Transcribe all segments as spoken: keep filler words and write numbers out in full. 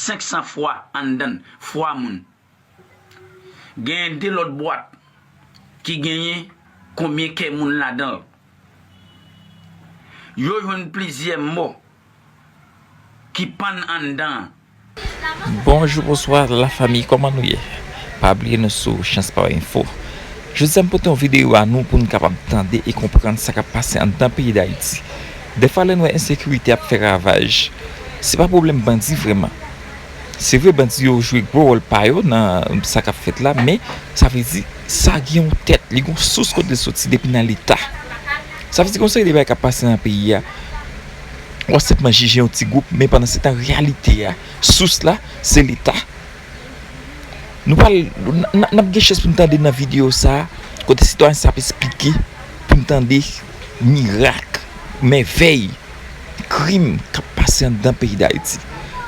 senk san fwa anndan fwa moun. Genyen de lòt bwat ki genyen konbyen kè moun ladan l. Yo jwenn plizyè mò ki pann anndan an. Bonjou, bonswa, lafanmi, kòman nou ye? Pa bliye nou sou Chans Pa Info. Jodi a, m pote yon videyo a nou pou n kapab tande e konprann sa k ap pase anndan peyi Dayiti. Dèfwa, lè n wè ensekirite ap fè ravaj, se pa pwoblèm bandi vrèman. Se vre, bandi yo jwe gwo wòl pa yo nan sa k ap fèt la, men sa vle di, sa gen yon tèt, li gen yon sous kote l soti depi nan Leta. Sa vle di, gen yon seri de bagay k ap pase nan peyi a, w ap senpman jije yon ti gwoup, men pandan se tan, reyalite a, sous la, se Leta. Nou pral, n, n, n ap gen chans pou n tande nan videyo sa a, kote sitwayen sa ap esplike, pou n tande mirak, mèvèy, krim k ap pase anndan peyi Dayiti.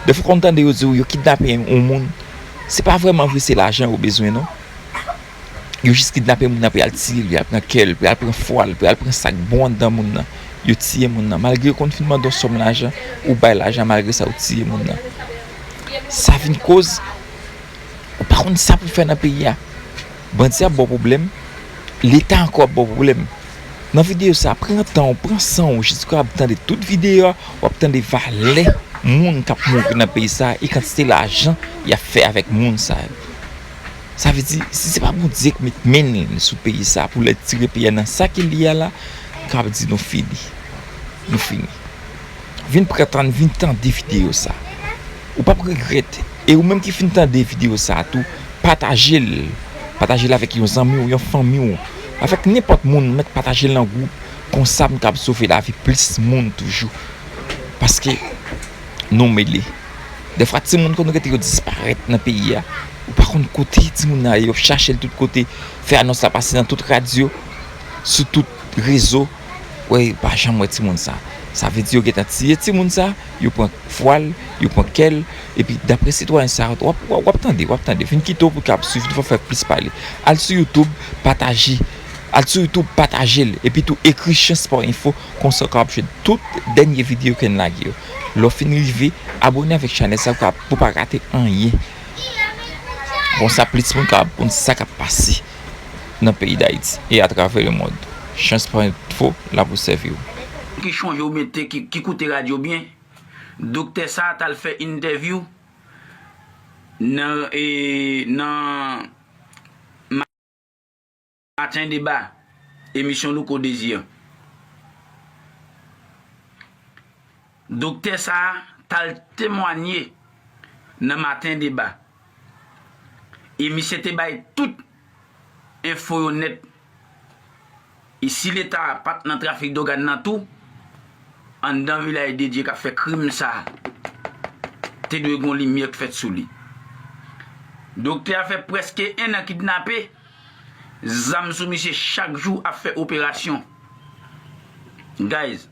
Dèfwa, w konn tande yo di w yo kidnape yon moun, se pa vrèman vre se lajan yo bezwen, non. Yo jis kidnape moun nan pou y al tiye l, pou y al pran kè l, pou y al pran fwa l, pou y al pran sa k bon anndan moun nan. Yo tiye moun nan. Malgre yo konn fin mande w sòm lajan, ou bay lajan, malgre sa, ou tiye moun nan. Sa vin koz, ou pa konn sa pou fè nan peyi a. Bandi ap ba w pwoblèm, Leta ankò ap ba w pwoblèm. Nan videyo sa, pran tan w, pran san w, jis w kapab tande tout videyo a, w ap tande valè moun k ap mouri nan peyi sa a e kantite lajan y ap fè avèk moun sa yo. Sa vle di, si se pa Bondye k met men l sou peyi sa a pou l retire peyi a nan sa ke l ye a la, m kapab di nou fini. Nou fini. Vin pran tan, vin tande videyo sa. Ou p ap regrèt. E ou menm ki fin tande videyo sa tou, pataje l. Pataje l avèk yon zanmi w, yon fanmi w. Avèk nenpòt moun, mèt pataje l nan gwoup. Konsa, m kapab sove lavi plis moun toujou. Paske nou mele. Dèfwa, timoun konn rete yo disparèt nan peyi a. Ou pa konn kote timoun nan ye, yo ap chache l tout kote, fè anons la pase nan tout radyo, sou tout rezo. Wè, pa janm wè timoun sa. Sa vle di yo gentan tiye timoun sa, yo pran fwa l, yo pran kè l, epi daprè sitwayen sa, w ap, w ap, w ap tande, w ap tande. Vin kite w pou w kapab swiv, nou fè plis pale. Al sou YouTube, pataje. Al sou YouTube, pataje l. Epi tou, ekri Chans Pa Info, konsa w kapab jwenn tout dènye videyo ke n lage yo. Lè w fin rive, abòne avèk chanèl sa, w kapab, pou w pa rate anyen. Konsa, plis moun kapab konn sa k ap pase nan peyi Dayiti e atravè lemonn. Chans Pa Info la pou sèvi w. Ki chonje oubyen te, ki, ki koute radyo byen, doktè sa a t al fè entèvyou nan, e, nan Maten Deba, emisyon Louko Désir. Doktè sa a t al temwanye nan Maten Deba. E misye te bay tout enfo yo nèt. E si Leta pa t nan trafik dògàn nan tou, anndan Vilaj de Dye k ap fè krim sa a, te dwe gon limyè k fèt sou li. Doktè a fè prèske en an kidnape, zam sou misye chak jou ap fè operasyon. Guys,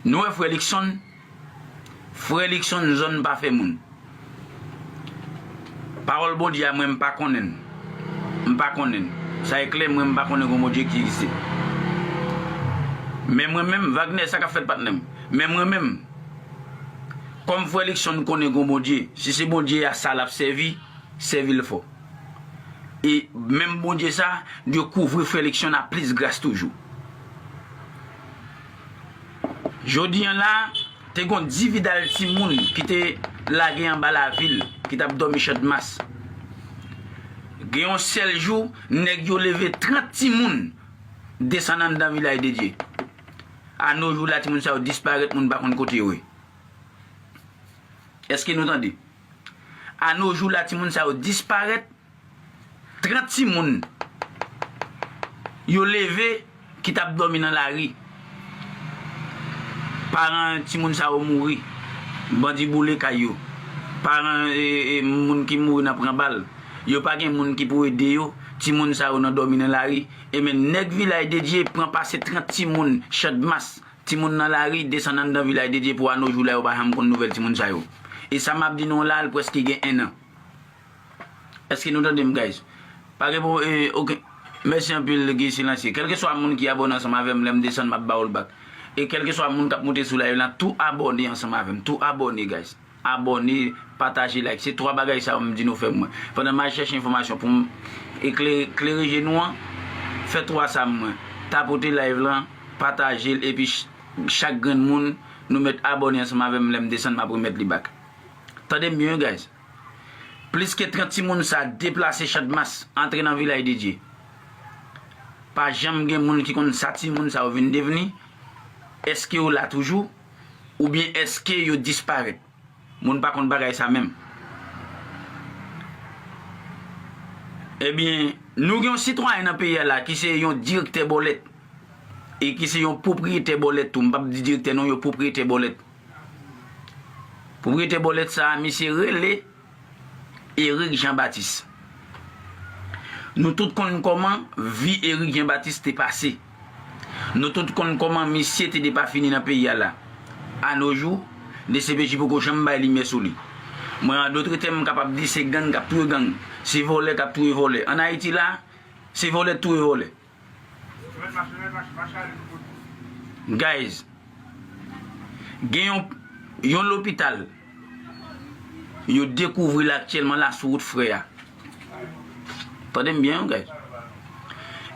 nou wè frè Luckson, frè Luckson zòn pa fè moun. Pawòl Bondye a, mwen, m pa konnen l. M pa konnen l. Sa e klè, mwen, m pa konnen gon Bondye ki egziste. Men mwen menm, Wagner, sa k ap fèt, patnè m? Men mwen menm, kòm frè Luckson konnen gon Bondye, si se Bondye a sa l ap sèvi, sèvi l fò. E menm Bondye sa dwe kouvri frè Luckson a plis gras toujou. Jodi a la, te gon dividal timoun ki te lage anba lavil, ki t ap dòmi Chadmas. Gen yon sèl jou, nèg yo leve trant timoun desann anndan Vilaj de Dye. A no jou la, timoun sa yo disparèt, moun pa konn kote yo ye. Èske nou tande? A no jou la, timoun sa yo disparèt. Trant timoun yo leve ki t ap dòmi nan lari. Paran timoun sa yo mouri. Bandi boule kay yo. Paran, e, e, moun ki mouri nan pran bal. Yo pa gen moun ki pou ede yo. Timoun sa yo nan dòmi nan lari. E men nèg Vilaj de Dye pran pase trant timoun Chadmas. Timoun nan lari, desann anndan Vilaj de Dye pou a no jou la, yo pa janm konn nouvèl timoun sa yo. E sa m ap di nou la, l prèske gen en an. Èske nou tande m, guys? Pa gen pwo-, e, oke. Mèsi anpil, Guy Silencieux. Kèlkeswa moun ki abòne ansanm avè m, lè m desann, m ap ba w l back. E kèlkeswa moun k ap moute sou live la, tou abòne ansanm avè m. Tou abòne, guys. abòne, pataje, like. Se twa bagay sa yo m di nou fè mwen. Pandan m al chèche enfòmasyon pou m eklere, klere je nou an, fè twa sa mwen. Tapote live lan, pataje l, epi ch-, chak grenn moun, nou mèt abòne ansanm avè m, lè m desann, m ap remèt li back. Tande m byen, wi, guys. Plis ke trant timoun sa deplase Chadmas, antre nan Vilaj de Dye. Pa janm gen moun ki konn sa timoun sa yo vin devni. Èske yo la toujou? Oubyen èske yo disparèt? Moun pa konn bagay sa menm. Ebyen, nou gen yon sitwayen nan peyi a la ki se yon direktè bòlèt. E ki se yon pwopriyetè bòlèt tou. M p ap di direktè non, yon pwopriyetè bòlèt. Pwopriyetè bòlèt sa a, misye rele Eric Jean Baptiste. Nou tout konn kòman vi Eric Jean Baptiste te pase. Nou tout konn kòman misye te depafini nan peyi a la. A no jou, D C P J poko janm bay limyè sou li. Mwen, an dòt tèm, m kapab di se gang k ap touye gang. Se vòlè k ap touye vòlè. Ann Ayiti la, se vòlè k touye vòlè. Guys, gen yon, yon lopital yo dekouvri l aktyèlman la sou wout Frè a. Tande m byen, wi, guys.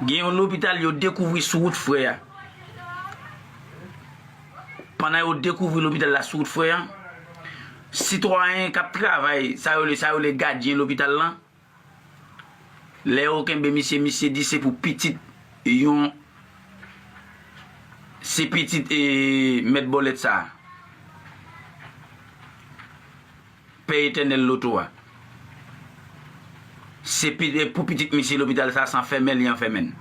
Gen yon lopital yo dekouvri sou wout Frè a. Pandan yo dekouvri lopital la sou wout Frè a, sitwayen k ap travay, sa yo rele, sa yo rele gadyen lopital lan, lè yo kenbe misye, misye di se pou pitit yon, se pitit, e, mèt bòlèt sa a. Pè Etènèl Loto a. Se pi-, e, pou pitit misye lopital sa a, san fèmen li anfèmen.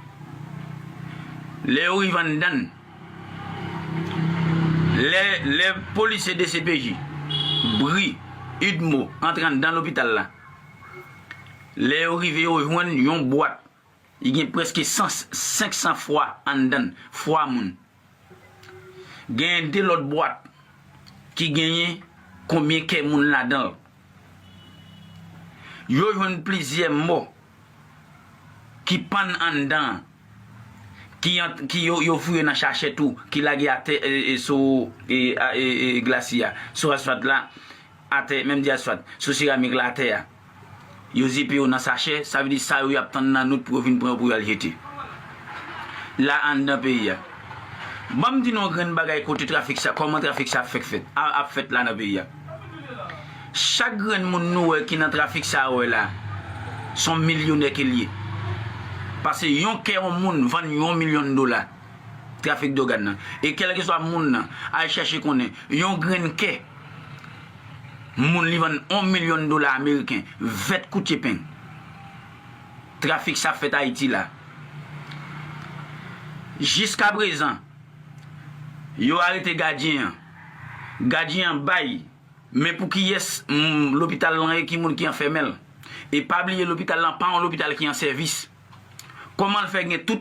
Lè yo rive anndan, lè, lè polisye D C P J, bri, UDMO, antre anndan lopital la. Lè yo rive, yo jwenn yon bwat. Li gen prèske san, senk san fwa anndan, fwa moun. Genyen de lòt bwat ki genyen konbyen kè moun ladan l. Yo jwenn plizyè mò ki pann anndan an, ki ant-, ki yo, yo fouye nan sachè tou, ki lage atè, e, e, sou, e, a, e, e, glasi a, sou asfalt la, atè, menm di asfalt, sou seramik la atè a. Yo zipe yo nan sachè, sa vle di sa yo y ap tann nan nout pou yo vin pran yo pou yo al jete. La anndan peyi a. Ban m di nou yon grenn bagay kote trafik sa, kòman trafik sa ap fèk fèt, a, ap fèt la nan peyi a. Chak grenn moun nou wè ki nan trafik sa a wè la, se yon milyonè ke l ye. Pase yon kè yon moun vann yon milyon dola. Trafik dògàn nan. E kèlkeswa moun nan, al chèche konnen, yon grenn kè, moun li vann yon milyon dola ameriken, vèt koutye peng. Trafik sa fèt Ayiti la. Jiskaprezan, yo arete gadyen an. Gadyen an bay, men pou kiyès, mm, lopital lan ye, ki moun ki anfèmen l. E pa bliye, lopital lan pa yon lopital ki an sèvis. Kòman l fè gen tout